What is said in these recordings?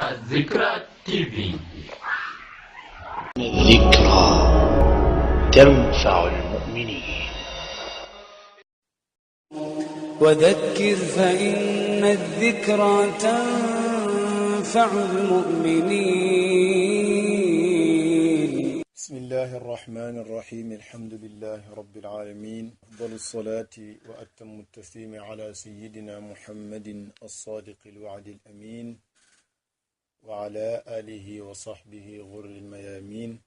الذكرى تي في. الذكرى تنفع المؤمنين. وذكر فإن الذكرى تنفع المؤمنين. بسم الله الرحمن الرحيم. الحمد لله رب العالمين، أفضل الصلاة وأتم التسليم على سيدنا محمد الصادق الوعد الأمين وعلى آله وصحبه غر الميامين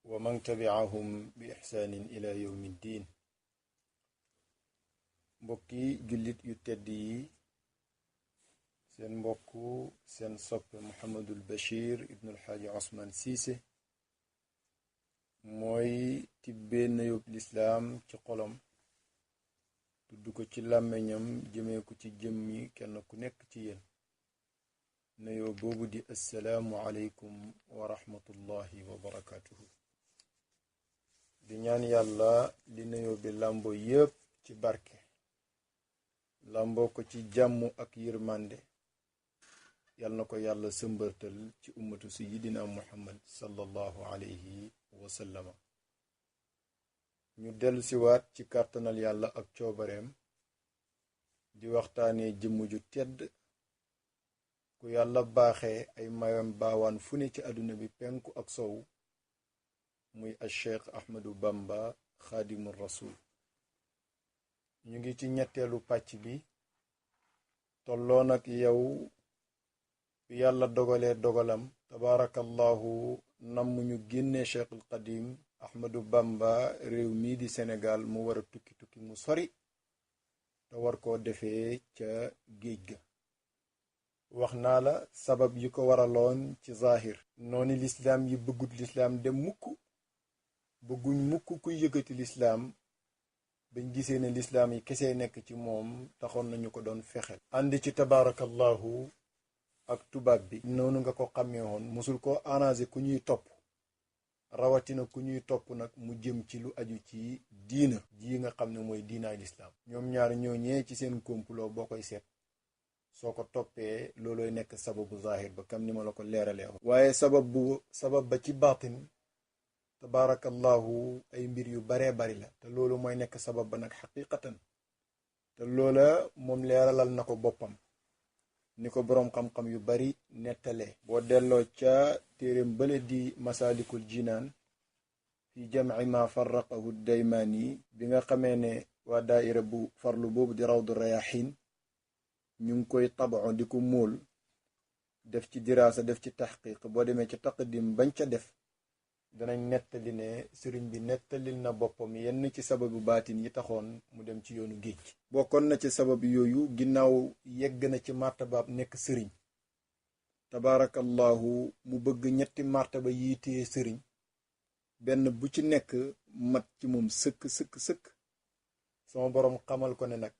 ومن تبعهم بإحسان إلى يوم الدين. mbokki jullit yu tedd yi, seen mbokku seen soppe Mouhamadul Bachir ibn alxaaji Ousmane Cissé mooy tibbee nuyób lislaam ci xolam, tudd ko ci làmmiñam jëmee ko ci jëmmi kenn ku nekk ci yéen. nuyoo boobu di assalaamu aleykum wa rahmatullahi wa barakaatuhu. di ñaan yàlla li nuyoo bi làmboo yépp ci barke, làmboo ko ci jàmm ak yërmande, yal na ko yàlla sëmbërtal ci ummatu sayyidina muhammad sallallahu alayhi wa sallama. ñu dellu siwaat ci kàttanal yàlla ak coobareem di waxtaanee jëmm ju tedd ku yàlla baaxee ay mayam baawaan fu ne ci àdduna bi penku ak sow, muy al cheikh ahmadu bamba xaadimu rasul. ñu ngi ci ñetteelu pàcc bi, tolloon ak yow yàlla dogalee dogalam tabaarakallahu namm ñu génnee cheikhul qadim ahmadu bamba réew mii di Sénégal mu war a tukki mu sori te war koo defee ca géej ga. wax naa la sabab yi ko waraloon ci zahir. noonu lislaam yi bëggut lislaam dem mukk, bëgguñ mukk kuy yëkkati lislaam. bañ gisee ne lislaam yi kese nekk ci moom taxoon nañu ko doon fexel. ànd ci tabaarakallahu ak tubaab bi noonu nga ko xàmmee woon, musul ko arrangé ku ñuy topp, rawatina ku ñuy topp nag mu jëm ci lu aju ci diina ji nga xam ne mooy diinaay lislaam. ñoom ñaar ñooñee ci seen complot boo koy seet, soo ko toppee loolooy nekk sababu zahir ba kam ni ma la ko leeralee. waaye sabab ba ci baatin tabaarakallahu ay mbir yu baree bari la, te loolu mooy nekk sabab ba nag xaqiqatan. te loola moom leeralal na ko boppam, ni ko boroom xam-xam yu bari nettalee. boo delloo ca téereem bële di masaalikul jinaan fi jamci ma farraqahu daymaani, bi nga xamee ne waa daaira bu farlu boobu di rawdu rayaxiin ñu ngi koy tabaxo di ko móol, def ci diraasa, def ci taxqiq. boo demee ci taqdim bañ ca def danañ nettali ne sëriñ bi nettalil na boppam yenn ci sababu baatin yi taxoon mu dem ci yoonu géej. bokkoon na ci sabab yooyu, ginnaaw yegg na ci martabaab nekk sëriñ tabaarakallahu, mu bëgg ñetti martaba yiitee sëriñ, benn bu ci nekk mat ci moom sëkk. sama boroom xamal ko ne nag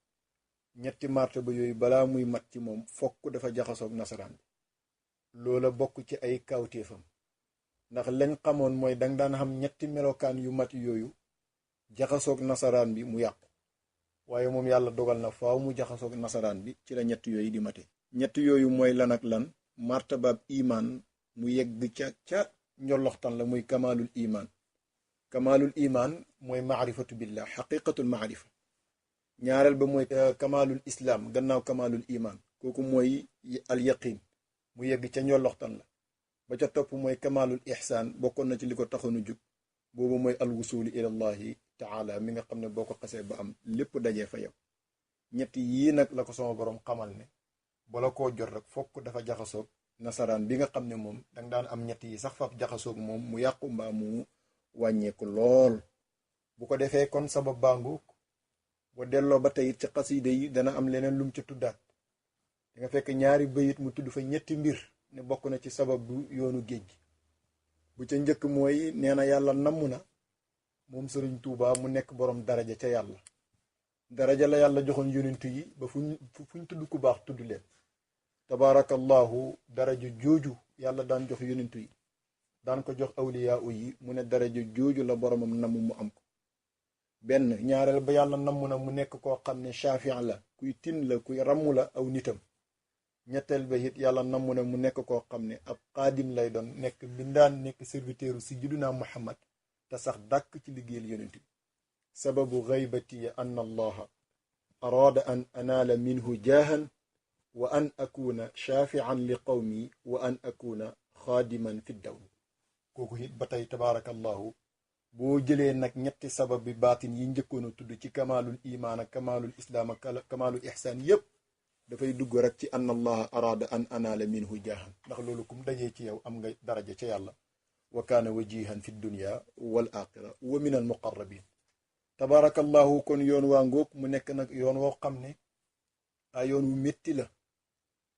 ñetti martaba yooyu balaa muy mat ci moom fokk dafa jaxasoog nasaraan bi. loola bokk ci ay kawtéefam, ndax lañ xamoon mooy danga daan xam ñetti melokaan yu mat yooyu jaxasoog nasaraan bi mu yàqu. waaye moom yàlla dogal na faaw mu jaxasoog nasaraan bi, ci la ñett yooyu di mate. ñett yooyu mooy lan ak lan? martabaab imaan mu yegg ca njolloxtan la, muy kamaalul imaan. kamaalul imaan mooy maarifatu billah, xaqiqatul maarifa. ñaareel ba mooy kamaalul islaam, gannaaw kamaalul imaan, kooku mooy al yaqin, mu yegg ca njolloxtan la. ba ca topp mooy kamaalul ihsaan, bokkoon na ci li ko taxoonu jug, boobu mooy al wusuli ilallahi taala, mi nga xam ne boo ko xasee ba am lépp dajee fa yow. ñett yii nag la ko sama boroom xamal ne bala koo jot rek fokk dafa jaxasoog nasaraan bi nga xam ne moom danga daan am ñett yi sax faf jaxasoog moom mu yàqu mbaa mu wàññeeku lool. bu ko defee kon sabab baangu boo delloo ba tey ci xasida yi dana am leneen lum ci tuddaat. da nga fekk ñaari bayit mu tudd fa ñetti mbir ne bokk na ci sabab bu yoonu géej gi. bu ca njëkk mooy nee na yàlla namm na moom Sëriñ Tuubaa mu nekk boroom daraja ca yàlla. daraja la yàlla joxoon yonentu yi ba fuñ tudd ku baax tudd leen. tabaarakallahu daraja jooju yàlla daan jox yonentu yi, daan ko jox awliyaa yi, mu ne daraja jooju la boromam namm mu am ko. benn ñaareel ba yàlla namm na mu nekk koo xam ne shafian la, kuy tin la, kuy ramm la aw nitam. ñetteel ba it yàlla namm ne mu nekk koo xam ne ab xaadim lay doon nekk mbindaan nekk serviteuru sayyidina Muhammad te sax dàkk ci liggéeyal yonent bi sababu gaybati an allaha araada an anaala minhu jaahan wa an akuna shaafian li qawmi wa an akuna xaadiman fi dawli kooku it ba tey tabaarakallahu boo jëlee nag ñetti sabab bi baatin yi njëkkoon a tudd ci kamaalul imaan ak kamaalul islaam ak kamaalul ihsaan yépp dafay dugg rek ci anna allaha araada an anaala minhu jaahan ndax loolu kum dajee ci yow am nga daraja ca yàlla wa kaana wajihan fi dunya wal axira wa min al muqarrabin tabaarakallahu kon yoon waa ngóog mu nekk nag yoon woo xam ne ay yoon wu métti la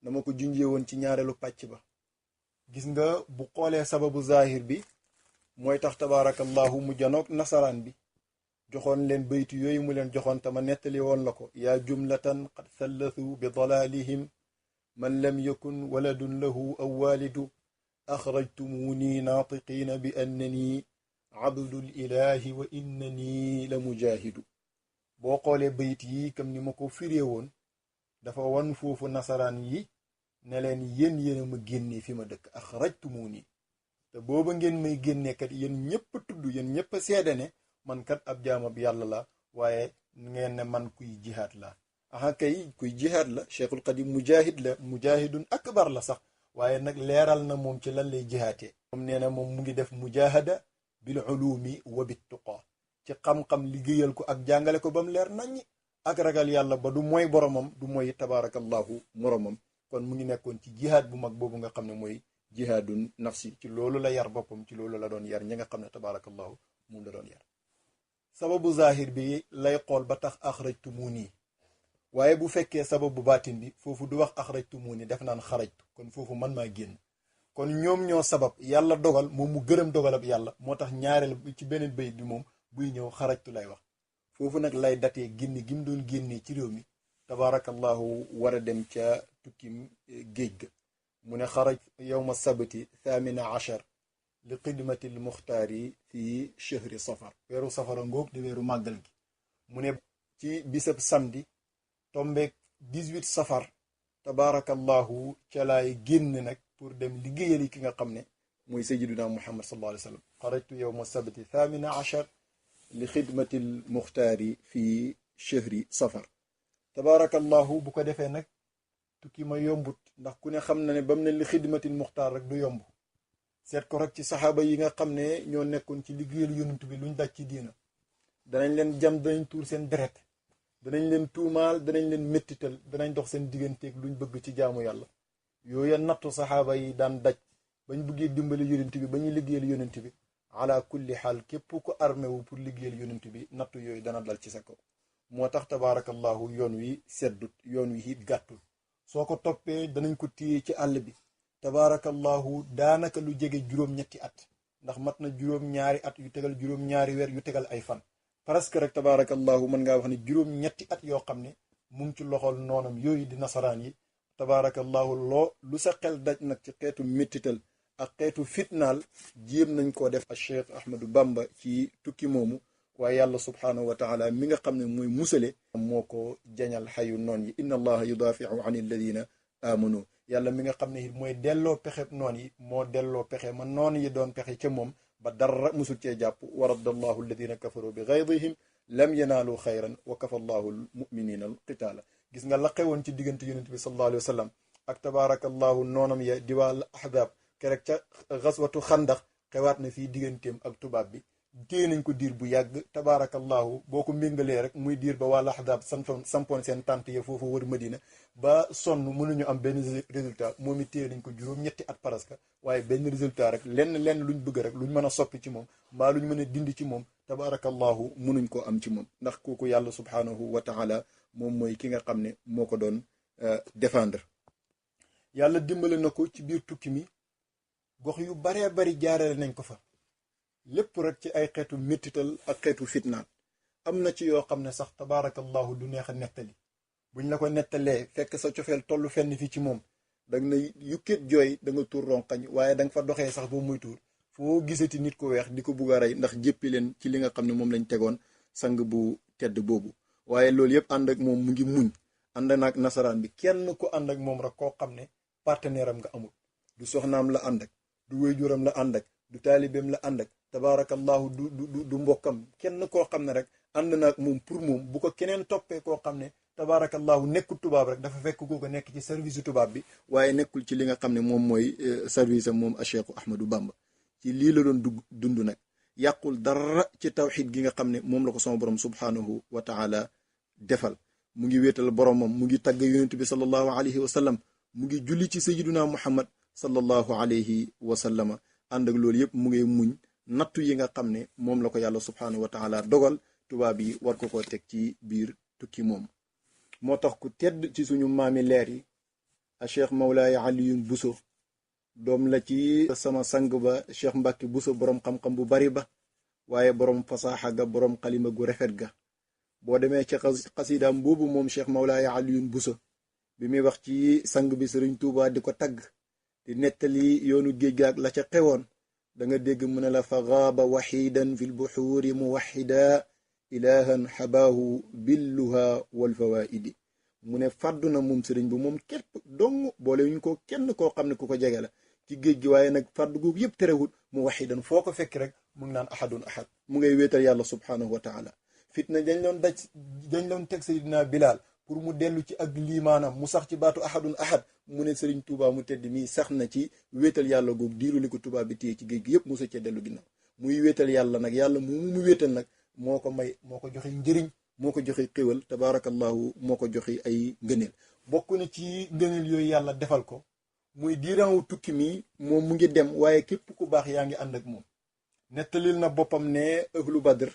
dama ko junjee woon ci ñaareelu pàcc ba gis nga bu xoolee sababu zahir bi mooy tax tabaarakallahu mu janoog nasaraan bi joxoon leen baytu yooyu mu leen joxoon tama nettali woon la ko yaa jumlatan qad thallathu bi dalalihim man lam yakun waladun lahu aw walidu axrajtumuni naatiqiina bi annani abdul ilahi wa innani la mujahidu boo xoolee bayt yi comme ni ma ko firee woon dafa wan foofu nasaraan yi ne leen yéen a ma génne fi ma dëkk axrajtumuni te booba ngeen may génne kat yéen ñëpp tudd yéen ñëpp seede ne man kat ab jaamab yàlla la waaye ngeen ne man kuy jihaad la aha kay kuy jihaad la cheikhul qadim mujahid la mujahidun akbar la sax waaye nag leeral na moom ci lan lay jihaatee moom nee na moom mu ngi def mujahada bil ulumi wa bit tuqa ci xam-xam liggéeyal ko ak jàngale ko ba mu leer naññi ak ragal yàlla ba du mooy boromam du mooy tabaarakallahu moromam kon mu ngi nekkoon ci jihaad bu mag boobu nga xam ne mooy jihaadun nafsi ci loolu la yar boppam ci loolu la doon yar ñi nga xam ne tabaarakallahu moom la doon yar sababu zahir bi lay xool ba tax axrajtumuni waaye bu fekkee sababu baatin bi foofu du wax axrajtumuni def naan xarajtu kon foofu man maa génn kon ñoom ñoo sabab yàlla dogal moom mu gërëm dogalab yàlla moo tax ñaareel ci beneen bayit bi moom buy ñëw xarajtu lay wax foofu nag lay datee génne gi mu doon génnee ci réew mi tabaarakallahu war a dem ca tukkim géej ga mu ne xaraj yowma sabti thamina achar li xidmatil muxtaari fi chehri safar weeru safara ngoog di weeru màggal gi mu ne ci bisab samedi tombeeg 18 safar tabaarakallahu ca laay génn nag pour dem liggéeyali ki nga xam ne mooy sayyiduna muhammad sallallahu alayhi wa sallam xarajtu yowma sabti thamina achar li xidmatil muxtaari fi chehri safar tabaarakallahu bu ko defee nag tukki ma yombut ndax ku ne xam na ne ba mu ne li xidmatil muxtaar rek du yomb seet ko rek ci saxaaba yi nga xam ne ñoo nekkoon ci liggéeyal yonent bi luñ daj ci diina danañ leen jam danañ tuur seen deret danañ leen tuumaal danañ leen méttital danañ dox seen digganteeg luñ bëgg ci jaamu yàlla yooya nattu saxaaba yi daan daj bañ bëggee dimbali yonent bi ba ñuy liggéeyal yonent bi ala kulli xaal képp ko armé wu pour liggéeyal yonent bi nattu yooyu dana dal ci sa kaw moo tax tabaarakallahu yoon wi seddut yoon wi it gàttul soo ko toppee danañ ko téye ci àll bi tabaarakallahu daanaka lu jege juróom-ñetti at ndax mat na juróom-ñaari at yu tegal juróom-ñaari weer yu tegal ay fan presque rek tabaarakallahu mën ngaa wax ne juróom-ñetti at yoo xam ne mu ngi ci loxol noonam yooyu di nasaraan yi tabaarakallahu loo lu sa xel daj nag ci xeetu méttital ak xeetu fitnaal jéem nañ koo def ak Cheikh Ahmadou Bamba ci tukki moomu waaye yàlla subhaanahu wa taala mi nga xam ne mooy musale moo ko jañal xayu noon yi inna allaha yudafiu an alladina amanu yàlla mi nga xam ne mooy delloo pexe noon yi moo delloo pexe ma noon yi doon pexe ca moom ba dara musul cee jàpp wa raddallahu alladina kafaru bi gaydihim lam yanaalu xayran wa kafa allahu almuminina alqitaala gis nga la xewoon ci diggante yonent bi sallallahu alayhi wa sallam ak tabaarakallahu noonam ya di waa ahzab kerek ca xaswatu xandax xewaat na fii digganteem ak tubaab bi téye nañ ko diir bu yàgg tabaarakallahu boo ko méngalee rek muy diir ba waa laxdaab sampoon seen tànt ya foofu wër Madina ba sonn mënuñu am benn résultat moom it téye nañ ko juróom-ñetti at presque waaye benn résultat rek lenn luñ bëgg rek luñ mën a soppi ci moom mbaa luñ mën a dindi ci moom tabaarakallahu mënuñ koo am ci moom ndax kooku yàlla subhaanahu wa taala moom mooy ki nga xam ne moo ko doon défendre yàlla dimbale na ko ci biir tukki mi gox yu baree bari jaarale nañ ko fa lépp rek ci ay xeetu méttital ak xeetu fitnaan am na ci yoo xam ne sax tabaarakallahu du neex a nettali buñ la ko nettalee fekk sa cofeel tollu fenn fi ci moom danga na yukkit jooy da nga tuur ronkañ waaye da nga fa doxee sax ba muy tuur foo gisati nit ko weex di ko bugg a rey ndax jéppi leen ci li nga xam ne moom lañ tegoon sang bu tedd boobu waaye loolu yëpp ànd ak moom mu ngi muñ ànd naag nasaraan bi kenn ku ànd ak moom rek koo xam ne partenaire am nga amul du soxnaam la ànd ak du wéyjuram la ànd ak du taalibeem la ànd ak tabaarakallahu du mbokkam kenn koo xam ne rek ànd naag moom pour moom bu ko keneen toppee koo xam ne tabaarakallahu nekkul tubaab rek dafa fekk kooku nekk ci service tubaab bi waaye nekkul ci li nga xam ne moom mooy service am moom Cheikh Ahmadou Bamba ci lii la doon dund nag yàqul dara ci tawxid gi nga xam ne moom la ko sama borom subhanahu wa taala defal mu ngi wéetal boromam mu ngi tagg yonent bi sallallahu alayhi wa sallam mu ngi julli ci sayyiduna Muhammad sallallahu alayhi wa sallama ànd ak loolu yëpp mu ngi muñ nattu yi nga xam ne moom la ko yàlla subhanahu wa taala dogal tubaab yi war ko teg ci biir tukki moom moo tax ku tedd ci suñu maami leer yi a cheikh Mawlaay Aliyun Buso doom la ci sama sang ba cheikh Mbàkke Buso boroom xam-xam bu bari ba waaye boroom fasaaxa ga boroom xalima gu rafet ga boo demee ci xasidaam boobu moom cheikh Mawlaay Aliyun Buso bi muy wax ci sang bi Sëriñ Tuubaa di ko tagg di nettali yoonu géej ga ak la ca xewoon da nga dégg mu ne la fa gaaba waxidan fi lbuxuuri muwaxida ilahan xabaahu billuha walfawaidi mu ne fàddu na moom sëriñ bi moom képp dong boole ñu ko kenn koo xam ne ku ko jege la ci géej gi waaye nag fàddu googu yëpp terewut mu waxidan foo ko fekk rek mu ngi naan ahadun ahad mu ngay wéetal yàlla subhanahu wa taala fitna dañ loon teg Seydina Bilal pour mu dellu ci ak liimaanam mu sax ci baatu ahadun ahad mu ne Sëriñ Tuubaa mu tedd mii sax na ci wéetal yàlla googu diiru li ko tubaab bi téye ci géej gi yëpp mosa ca dellu ginnaaw muy wéetal yàlla nag yàlla mu wéetal nag moo ko may moo ko joxe njëriñ moo ko joxe xéwal tabaarakallahu moo ko joxe ay ngëneel bokk na ci ngëneel yooyu yàlla defal ko muy diiraawu tukki mi moom mu ngi dem waaye képp ku baax yaa ngi ànd ak moom nettalil na boppam ne ahlu badr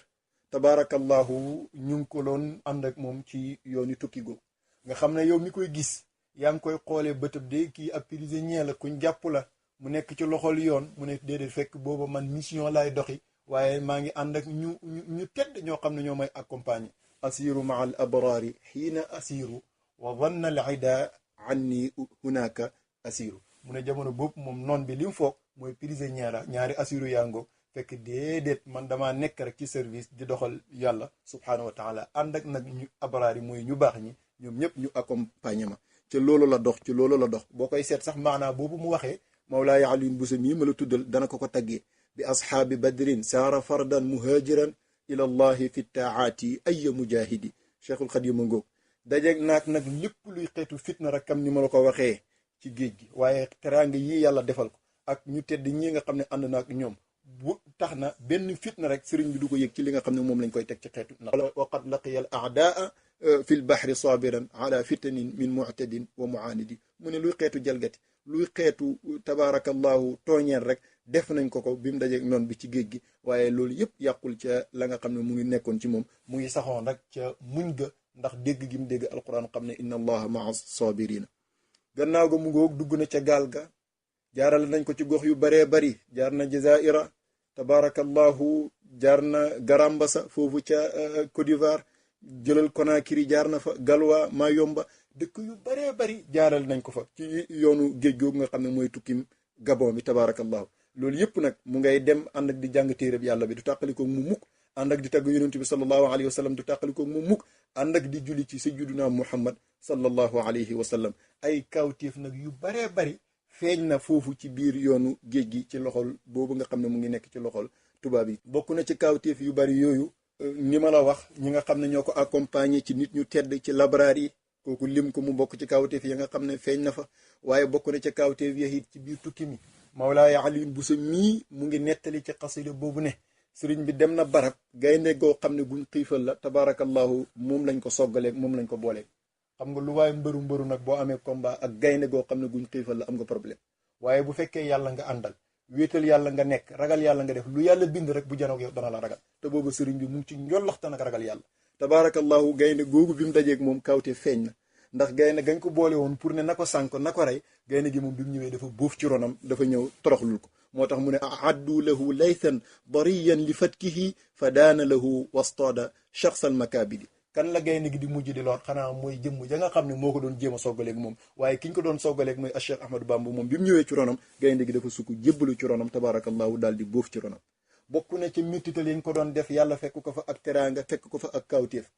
tabaarakallahu ñu ngi ko loon ànd ak moom ci yooni tukki googu nga xam ne yow mi koy gis yaa ngi koy xoolee bëtëb de kii ab prisonnier la kuñ jàpp la mu nekk ci loxol yoon mu ne déedéet fekk booba man mission laay doxi waaye maa ngi ànd ak ñu tedd ñoo xam ne ñoo may accompagner asiru maa al abraari xiina asiru wa dhanna al ida anni hunaka asiru mu ne jamono boobu moom noon bi li mu foog mooy prisonnier la ñaari asiru yaa ngoog fekk déedéet man damaa nekk rek ci service di doxal yàlla subhanahu wa taala ànd ak nag ñu abraar yi mooy ñu baax ñi ñoom ñëpp ñu accompagner ma ci loolu la dox ci loolu la dox boo koy seet sax maanaa boobu mu waxee Mawlaay Aliyun Buso mii ma la tuddal dana ko taggee bi ashaabi badrin saara fardan muhajiran ila allahi fi taaati ay mujahidi cheikhul xadim a ngoog dajeeg naag nag lépp luy xeetu fitna rek kam ni ma la ko waxee ci géej gi waaye teraanga yii yàlla defal ko ak ñu tedd ñii nga xam ne ànd naag ñoom bu tax na benn fitna rek sëriñ bi du ko yëg ci li nga xam ne moom lañ koy teg ci xeetu na wa qad laqiya al aadaa fi lbahri sabiran ala fitanin min mu'tadin wa mu'anidi mu ne luy xeetu jalgati luy xeetu tabaarakallahu tooñeel rek def nañ ko bi mu dajeeg noonu bi ci géej gi waaye loolu yëpp yàqul ca la nga xam ne mu ngi nekkoon ci moom mu ngi saxoon rek ca muñ ga ndax dégg gi mu dégg alquran xam ne inna allaha maa sabirina gannaaw ga mu ngoog dugg na ca gaal ga jaarale nañ ko ci gox yu baree bari jaar na jazaira tabaarakallahu jaar na garambasa foofu ca Côte d'Ivoire jëlal Conakry jaar na fa Galwa Mayomba dëkk yu baree bari jaaral nañ ko fa ci yoonu géej googu nga xam ne mooy tukkim Gabon bi tabaarakallahu loolu yëpp nag mu ngay dem ànd ak di jàng téereb yàlla bi du tàqalikoog mu mukk ànd ak di tagg yonent bi sallallahu alayhi wa sallam du tàqalikoog mu mukk ànd ak di julli ci sayyiduna Muhammad sallallahu alayhi wa sallam ay kawtéef nag yu baree bari feeñ na foofu ci biir yoonu géej gi ci loxol boobu nga xam ne mu ngi nekk ci loxol tubaab yi bokk na ci kawtéef yu bari yooyu ni ma la wax ñi nga xam ne ñoo ko accompagner ci nit ñu tedd ci labraar yi kooku lim ko mu bokk ci kawtéef yi nga xam ne feeñ na fa waaye bokk na ci kawtéef yi it ci biir tukki mi Mawlaay Aliyun Buso mii mu ngi nettali ci xasida boobu ne sëriñ bi dem na barab gaynde goo xam ne guñ xiifal la tabaarakallahu moom lañ ko soggaleeg moom lañ ko booleeg xam nga lu waaye mbëru nag boo amee combat ak gaynde goo xam ne guñ xiifal la am nga problème waaye bu fekkee yàlla nga àndal wéetal yàlla nga nekk ragal yàlla nga def lu yàlla bind rek bu janoog yow dana la ragal te boobu sëriñ bi mu ngi ci njolloxta nag ragal yàlla tabaarakallahu gaynde googu bi mu dajeeg moom kawte feeñ na ndax gaynde gañ ko boole woon pour ne na ko sànk na ko rey gaynde gi moom bi mu ñëwee dafa bóof ci ronam dafa ñëw toroxlul ko moo tax mu ne addu lahu laythan dariyan li fatkihi fa daana lahu wastaada shaxsal makabidi kan la gaynde gi di mujj di lor xanaa mooy jëmm ja nga xam ne moo ko doon jéem a soggaleeg moom waaye ki ñu ko doon soggaleeg mooy Cheikh Ahmadou Bamba moom bi mu ñëwee ci ronam gaynde gi dafa sukk jébbalu ci ronam tabaarakallahu daal di bóof ci ronam bokk na ci mettital yi ñu ko doon def yàlla fekk ko fa ak teraanga fekk ko fa ak kawtéef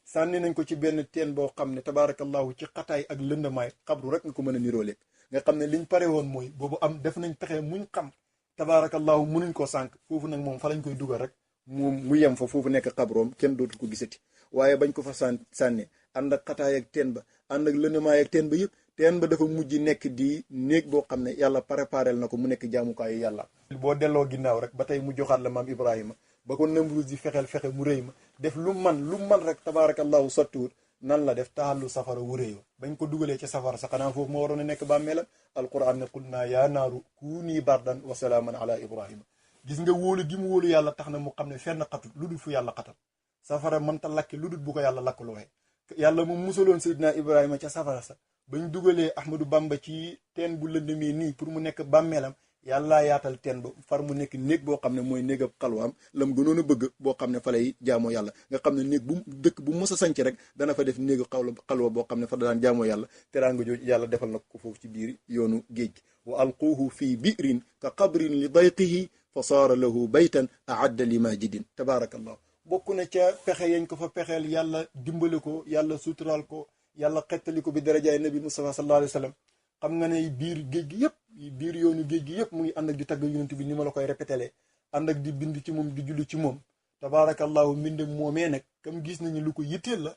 sànni nañ ko ci benn teen boo xam ne tabaarakallahu ci xataay ak lëndamaay xabru rek nga ko mën a nirooleeg nga xam ne liñ pare woon mooy boobu am def nañ pexe muñ xam tabaarakallahu munuñ ko sànq foofu nag moom fa lañ koy dugal rek moom mu yem fa foofu nekk xabroom kenn dootu ko gisati waaye bañ ko fa sànni ànd ak xataay ak teen ba ànd ak lëndamaay ak teen ba yëpp teen ba dafa mujj nekk di néeg boo xam ne yàlla préparel na ko mu nekk jaamukaayu yàlla. boo delloo ginnaaw rek ba tey mu joxaat la maam Ibrahima ba ko Namruus di fexeel fexe mu rëy ma def lu man rek tabaarakallahu sottiwut nan la def taxallu safara wu rëy bañ ko dugalee ci safara sa xanaa foofu ma waroon a nekk bàmmeelam alquran ne qul naa yaa naaru kuunii bardan wa salaaman ala Ibrahima. gis nga wóolu gi mu wóolu yàlla tax na mu xam ne fenn xatut lu dul fu yàlla xatal safara mënta lakki lu dul bu ko yàlla lakkalooxee yàlla mu musaloon Seydina Ibrahima ca safara sa bañ dugalee Ahmadou Bamba ci teen bu lëndëmee nii pour mu nekk bàmmeelam yàlla yaatal teen ba far mu nekk néeg boo xam ne mooy néegab xalwaam lam gënoon a bëgg boo xam ne fa lay jaamoo yàlla nga xam ne néeg bu dëkk bu mos a sanc rek dana fa def néegu xalwa boo xam ne fa daan jaamoo yàlla teraanga jooju yàlla defal na ko foofu ci biir yoonu géej gi wa alquuhu fii bi'rin ka qabrin li dayqihi fa saara lahu baytan aadda li majidin tabaarakallahu bokk na ca pexe yañ ko fa pexeel yàlla dimbale ko yàlla suturaal ko yàlla xettali ko bi darajaay nabi Mustafa sallallahu alayhi wa sallam xam nga ne biir géej gi yëpp biir yoonu géej gi yëpp mu ngi ànd ak di tagg yonent bi ni ma la koy répétélee ànd ak di bind ci moom di julli ci moom tabaarakallahu mbindam moomee nag comme gis nañu lu ko yitteel la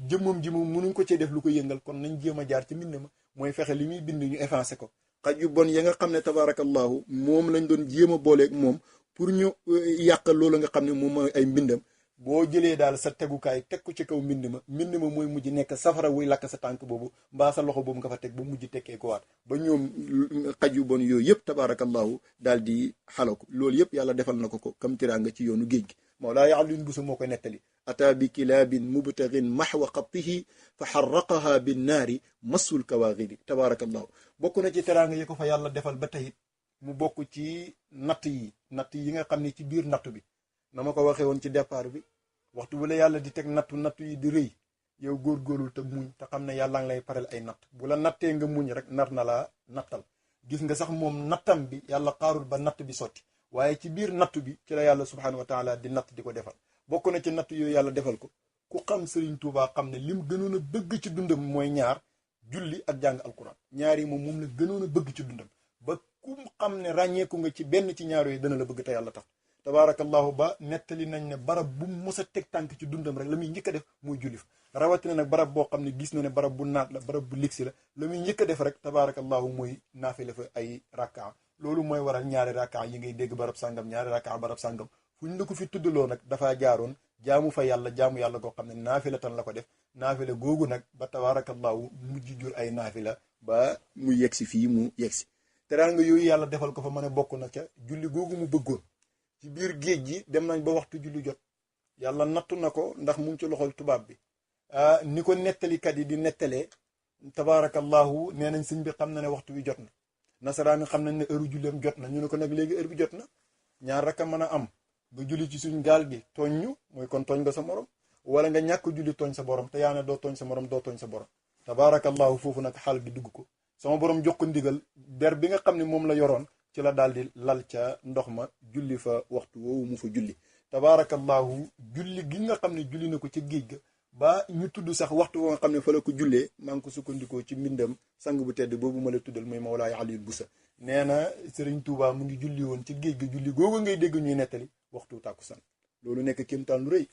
jëmmam ji moom mënuñ ko cee def lu ko yëngal kon nañ jéem a jaar ci mbind ma mooy fexe li muy bind ñu effacé ko xaj yu bon ya nga xam ne tabaarakallahu moom lañ doon jéem a booleeg moom pour ñu yàqal loolu nga xam ne moom mooy ay mbindam boo jëlee daal sa tegukaay teg ko ci kaw mbind ma mooy mujj nekk safara wuy lakk sa tànk boobu mbaa sa loxo boobu nga fa teg ba mujj tekkee ko waat ba ñoom xaj yu bon yooyu yëpp tabaarakallahu daal di xalaku loolu yëpp yàlla defal na ko kam tiraanga ci yoonu géej gi Mawlaay Alioune Bousso moo koy nettali ataa bi kilaabin mubtaghin mahwa xattihi fa xarraqaha binnaari massul kawaagiri tabaarakallahu bokk na ci teraanga yi ko fa yàlla defal ba tey mu bokk ci natt yi nga xam ne ci biir nattu bi na ma ko waxee woon ci départ bi waxtu bu la yàlla di teg nattu yi di rëy yow góorgóorlu te muñ te xam ne yàlla ngi lay pareel ay natt bu la nattee nga muñ rek nar na laa nattal gis nga sax moom nattam bi yàlla xaarul ba natt bi sotti waaye ci biir nattu bi ci la yàlla subhanahu wa taala di natt di ko defal bokk na ci natt yooyu yàlla defal ko ku xam Serigne Touba xam ne lim gënoon a bëgg ci dundam mooy ñaar julli ak jàng alquran ñaar yi moom la gënoon a bëgg ci dundam ba ku xam ne ràññeeku nga ci benn ci ñaar yooyu dana la bëgg te yàlla tax tabaarakallahu ba nettali nañ ne barab bu mos a teg tànk ci dundam rek la muy njëkk a def muy julli fa rawatina nag barab boo xam ne gis na ne barab bu naat la barab bu ligsi la muy njëkk a def rek tabaarakallahu mooy naafila fa ay rakka loolu mooy waral ñaari rakka yi ngay dégg barab sàngam ñaari rakka barab sàngam fu ñu la ko fi tuddaloo nag dafaa jaaroon jaamu fa yàlla jaamu yàlla goo xam ne naafila tan la ko def naafila googu nag ba tabaarakallahu mujj jur ay naafila ba mu yegsi fii mu yegsi teraanga yooyu yàlla defal ko fa mën a bokk na ca julli googu mu bëggoon ci biir géej gi dem nañ ba waxtu julli jot yàlla nattu na ko ndax mu ngi ci loxol tubaab bi ni ko nettalikat yi di nettalee tabaarakallahu nee nañ sëñ bi xam na ne waxtu wi jot na nasaraan xam nañ ne heure julleem jot na ñu ne ko nag léegi heure bi jot na ñaar rek a mën a am nga julli ci suñ gaal gi tooñ ñu mooy kon tooñ nga sa morom wala nga ñàkk julli tooñ sa borom te yaa ne doo tooñ sa morom doo tooñ sa borom tabaarakallahu foofu nag xaal gi dugg ko sama borom jox ko ndigal der bi nga xam ne moom la yoroon ci la daal di lal ca ndox ma julli fa waxtu woowu mu fa julli tabaarakallahu julli gi nga xam ne julli na ko ca géej ga ba ñu tudd sax waxtu woo nga xam ne fa la ko jullee maa ngi ko sukkandikoo ci mbindam sang bu tedd boobu ma la tuddal mooy Mawlaay Alioune Bousso nee na Serigne Touba mu ngi julli woon ci géej ga julli googu ngay dégg ñuy nettali waxtu tàkkusaan loolu nekk kéemtaan lu rëy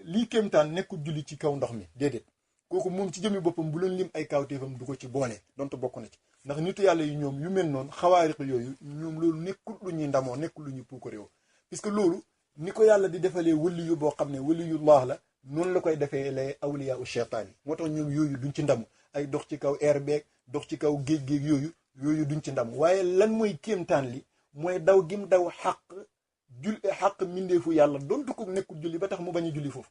lii kéemtaan nekkul julli ci kaw ndox mi déedéet kooku moom ci jëmi boppam bu leen lim ay kawteefam du ko ci boole donte bokk na ci ndax nitu yàlla yi ñoom yu mel noonu xawaariq yooyu ñoom loolu nekkul lu ñuy ndamoo nekkul lu ñuy puukaréew puisque loolu ni ko yàlla di defalee wëli yu boo xam ne waliyullah la noonu la koy defee les awliya u cheytaan yi moo tax ñoom yooyu duñ ci ndamu ay dox ci kaw air beeg dox ci kaw géej yooyu duñ ci ndamu waaye lan mooy kéemtaan li mooy daw gim daw xaq mbindeefu yàlla donte ko nekkul julli ba tax mu bañ a julli foofu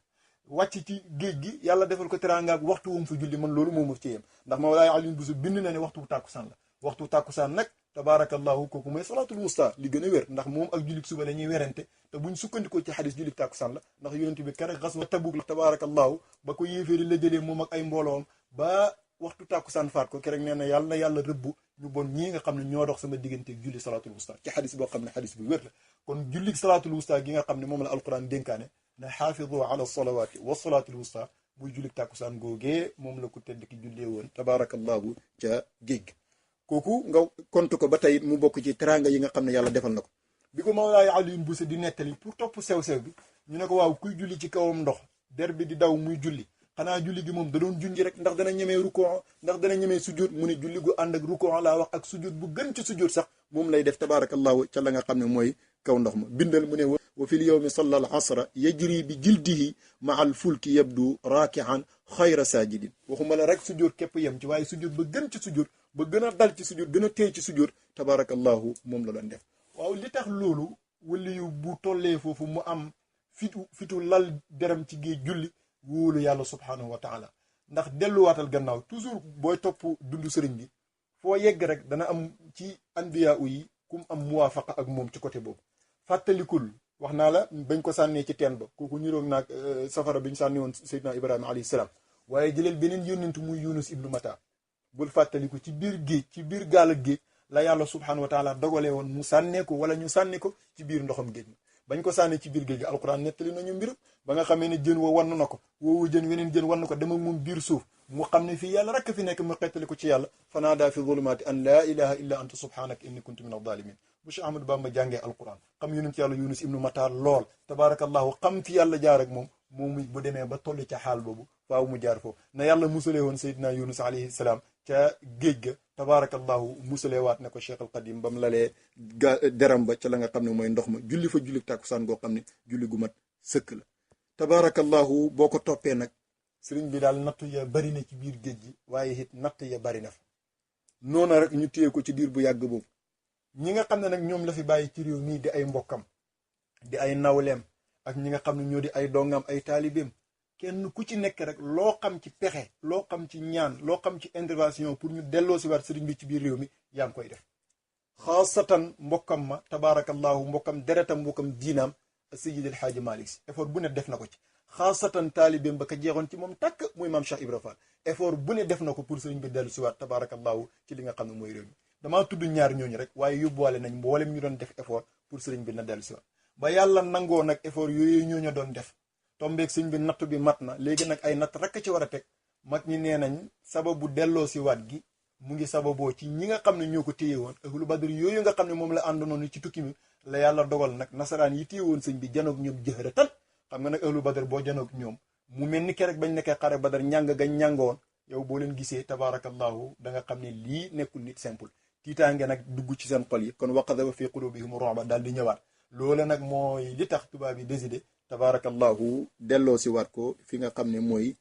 wàcc ci géej gi yàlla defal ko teraanga ak waxtu wum fa julli man loolu moo ma ci yem ndax Mawlaay Alioune Bousso bind na ne waxtu tàkkusaan la waxtu tàkkusaan nag tabaarakallahu kooku mooy salaatul wusta li gën a wér ndax moom ak jullit suba la ñuy werante te buñ sukkandikoo ci xadis jullit tàkkusaan la ndax yonent bi kere xaswa Tabuk la tabaarakallahu ba ko yéeféeri la jëlee moom ak ay mbooloom ba waxtu tàkkusaan faat ko kerek nee na yàlla rëbb ñu bon ñii nga xam ne ñoo dox sama digganteeg julli salaatul wusta ci xadis boo xam ne xadis bu wér la kon julli salaatul wusta gi nga xam ne moom la alquran dénkaane ne xaafidu ala salawaati wa salaatil wusta muy julli tàkkusaan googee moom la ko tedd ki jullee woon tabaarakallahu ca géej gi kooku nga kontu ko ba tey mu bokk ci teraanga yi nga xam ne yàlla defal na ko bi ko Mawlaay Alioune Bousso di nettali pour topp sew-sew bi ñu ne ko waaw kuy julli ci kawam ndox der bi di daw muy julli xanaa julli gi moom da doon junji rek ndax dana ñemee rukoo ndax dana ñemee sujjóot mu ne julli gu ànd ak rukoo laa wax ak sujjóot bu gën ci sujjóot sax moom lay def tabaarakallahu ca la nga xam ne mooy kaw ndox ma bindal mu ne wa fil yawmi salla al asra yajri bi jildihi ma al fulki yabdu raakihan xayra saajidin waxuma la rek sujjóot képp yem ci waaye sujjóot ba gën ci sujjóot ba gën a dal ci sujjóot gën a téy ci sujjóot tabaarakallahu moom la doon def waaw li tax loolu wali yu bu tollee foofu mu am fitu lal deram ci géej julli wóolu yàlla subhanahu wa taala ndax delluwaatal gannaaw toujours booy topp dundu sëriñ bi foo yegg rek dana am ci anbiya yi kum am muwaafaqa ak moom ci côté boobu fàttalikul wax naa la bañ ko sànnee ci teen ba kooku niroog naag safara bi ñu sànni woon Seydina Ibrahima alayhi salaam waaye jëleel beneen yónnent muy Yunus ibnu Mata bul fàttaliku ci biir géej ci biir gaal ak géej la yàlla subhanahu wa taala dogalee woon mu sànnee ko wala ñu sànni ko ci biir ndoxam géej bañ ko sànnee ci biir géej gi alquran nettali nañu mbir ba nga xamee ne jën wa wann na ko woowu jën weneen jën wann ko dem ak moom biir suuf mu xam ne fii yàlla rekk fi nekk mu xettali ko ci yàlla fanaadaa fi zulumaati an laa ilaha illa anta subhanaka inni kuntu min adh-dhalimin bu Cheikh Ahmadou Bamba jàngee alquran xam yonent yàlla Yunus ibnu Matta lool tabaarakallahu xam fi yàlla jaar ak moom bu demee ba toll ca xaal boobu faaw mu jaar foofu na yàlla musalee woon Seydina Yunus alayhi salaam ca géej ga tabaarakallahu musalee waat ne ko Cheikh al Qadim ba mu lalee deram ba ca la nga xam ne mooy ndox ma julli fa julli tàkkusaan goo xam ne julli gu mat sëkk la tabaarakallahu boo ko toppee nag sëriñ bi daal natt ya bari na ci biir géej gi waaye it natt ya bari na fa noona rek ñu téye ko ci diir bu yàgg boobu ñi nga xam ne nag ñoom la fi bàyyi ci réew mii di ay mbokkam di ay nawleem ak ñi nga xam ne ñoo di ay dongam ay taalibeem kenn ku ci nekk rek loo xam ci pexe loo xam ci ñaan loo xam ci intervention pour ñu delloo si waat sëriñ bi ci biir réew mi yaa ngi koy def xaasatan mbokkam ma tabaarakallahu mbokkam deretam mbokkam diinaam Seydi El Hadji Malick Sy effort bu ne def na ko ci xaasatan taalibeem ba ka jeexoon ci moom tàkk muy maam Cheikh Ibra Fall effort bu ne def na ko pour sëriñ bi dellu si waat tabaarakallahu ci li nga xam ne mooy réew mi damaa tudd ñaar ñooñu rek waaye yóbbuwaale nañ mboolem ñu doon def effort pour sëriñ bi na dellu si waat ba yàlla nangoo nag effort yooyu ñooñu doon def tombeeg sëriñ bi natt bi mat na léegi nag ay natt rekk ci war a teg mag ñi nee nañ sababu delloo si waat gi mu ngi sababoo ci ñi nga xam ne ñoo ko téye woon ahlu badr yooyu nga xam ne moom la àndoon ci tukki mi la yàlla dogal nag nasaraan yi téye woon sëñ bi janoog ñoom jëhratan xam nga nag ahlu badr boo janoog ñoom mu mel ni kerek bañ nekkee xare badar ñàng gañ ñàngoon yow boo leen gisee tabaarakallahu da nga xam ne lii nekkul nit simple tiitaange nag dugg ci seen xol yi kon waqadaba fi qulubihim ru'ba daal di ñëwaat loola nag mooy li tax tubaab yi décidé tabaarakallahu delloo si waat ko fi nga xam ne mooy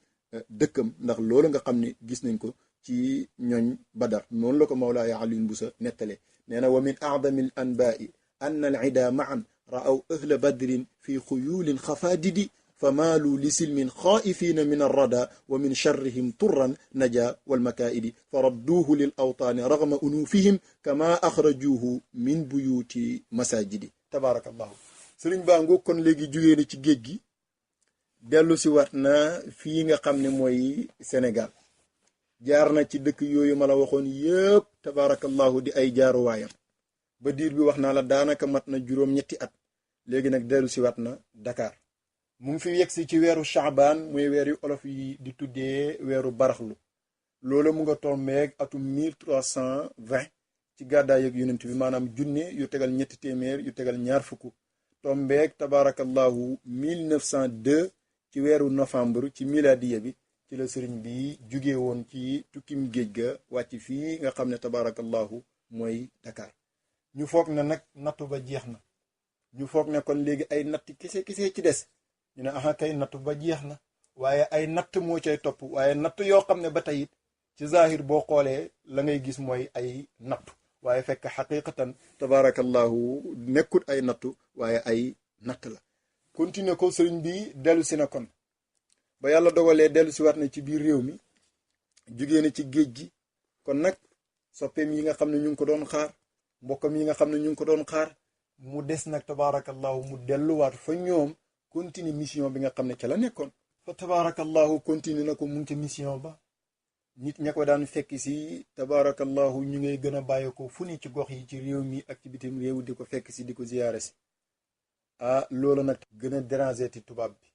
dëkkam ndax loolu nga xam ne gis nañ ko ci ñooñ badar noonu la ko Mawlaaya Alioune Bousso nettalee nee na wa min a'dami al anbaa'i anna al ida ma'an ra'aw ahla badrin fi xuyulin xafaadidi famaalu li silmin xaa'ifiina min arrada wa min charrihim turran naja walmakaa'idi fa radduuhu lil awtaani ragma unuufihim kama axrajuuhu min buyuuti masaajidi tabaarakallahu sëriñ baa ngoo kon léegi jugee na ci géej gi dellu si waat na fii nga xam ne mooy Sénégal jaar na ci dëkk yooyu ma la waxoon yëpp tabaarakallahu di ay jaaruwaayam ba diir bi wax naa la daanaka mat na juróom-ñetti at léegi nag dellu si waat na Dakar mu ngi fi yegsi ci weeru Chaabaan muy weer yu olof yi di tuddee weeru baraxlu loolu mu nga tombeeg atum 1320 ci gàddaay ak yonent bi maanaam junne yu tegal ñetti téeméer yu tegal ñaar fukk tombeeg tabaarakallahu 1902 ci weeru novembre ci miladiya bi ci la sëriñ bi jugee woon ci tukkim géej ga wàcc fii nga xam ne tabaarakallahu mooy Dakar ñu foog ne nag nattu ba jeex na ñu foog ne kon léegi ay natt kese ci des ñu ne aha kay nattu ba jeex na waaye ay natt moo cay topp waaye natt yoo xam ne ba tey it ci zahir boo xoolee la ngay gis mooy ay nattu waaye fekk xaqiqatan tabaarakallahu nekkut ay nattu waaye ay natt la continuer ko sëriñ bi dellu si na kon ba yàlla dogalee dellu si waat na ci biir réew mi jugee na ci géej gi kon nag soppeem yi nga xam ne ñu ngi ko doon xaar mbokkam yi nga xam ne ñu ngi ko doon xaar mu des nag tabaarakallahu mu delluwaat fa ñoom continue mission bi nga xam ne ca la nekkoon fa tabaarakallahu continue na ko mu ngi ca mission ba nit ña ko daan fekk si tabaarakallahu ñu ngay gën a bàyyi ko fu ni ci gox yi ci réew mi ak ci bitim réew di ko fekk si di ko ziyaare si loolu nag gën a déranger ti tubaab bi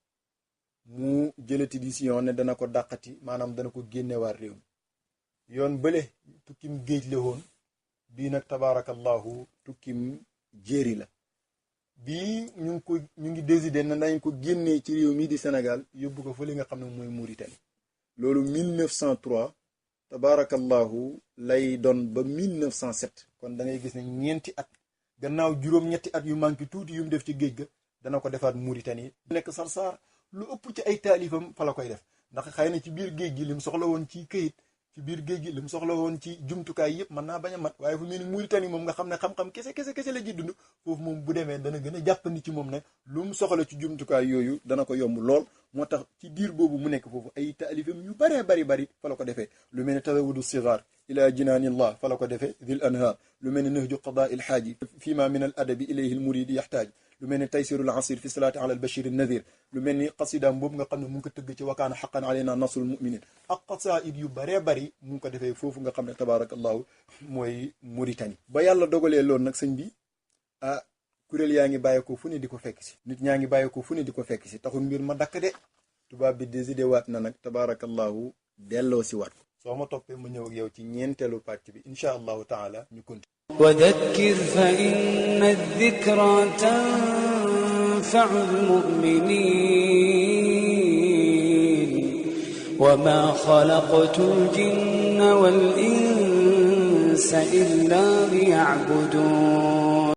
mu jëlati décision ne dana ko dàqati maanaam dana ko génnewaat réew mi yoon bële tukkim géej la woon bii nag tabaarakallahu tukkim jéeri la bii ñu ngi décidé na dañ ko génnee ci réew mi di Sénégal yóbbu ko fa li nga xam ne mooy Mauritanie loolu 1903 tabaarakallahu lay doon ba 1907 kon da ngay gis ne ñeenti at gannaaw juróom-ñetti at yu manqué tuuti yu mu def ci géej ga dana ko defaat Mauritanie nekk Sarsara lu ëpp ci ay taalifam fa la koy def ndax xëy na ci biir géej gi li mu soxla woon ci këyit ci biir géej gi li mu soxla woon ci jumtukaay yëpp mën naa bañ a mat waaye fu mel ni Mauritanie moom nga xam ne xam-xam kese la ji dund foofu moom bu demee dana gën a jàppandi ci moom ne lu mu soxla ci jumtukaay yooyu dana ko yomb lool moo tax ci diir boobu mu nekk foofu ay taalifam yu baree bari fa la ko defee lu mel ni tazawudu sigaar ila jinaanillah fa la ko defee dil anhaar lu mel ni nahju qadaa il xaaji fii ma min al adabi ilayhi al muridi yaxtaaj lu mel ni taysirul asir fi salaati ala al bashir nadir lu mel ni xasidaam boobu nga xam ne mu ngi ko tëgg ci wakaana xaqan alayna nasrul muminin ak xasaid yu baree bari mu ngi ko defee foofu nga xam ne tabaarakallahu mooy Mauritanie ba yàlla dogalee loolu nag sëñ bi kuréel yaa ngi bàyyeekoo fu ne di ko fekk si nit ñaa ngi bàyyeekoo fu ne di ko fekk si taxul mbir ma dakk de tubaab bi décidé waat na nag tabaarakallahu delloo si waat ko soo ma toppee ma ñëw ak yow ci ñeenteelu pàcc bi incha allahu taala ñu continue وذكر فإن الذكرى تنفع المؤمنين وما خلقت الجن والإنس إلا ليعبدون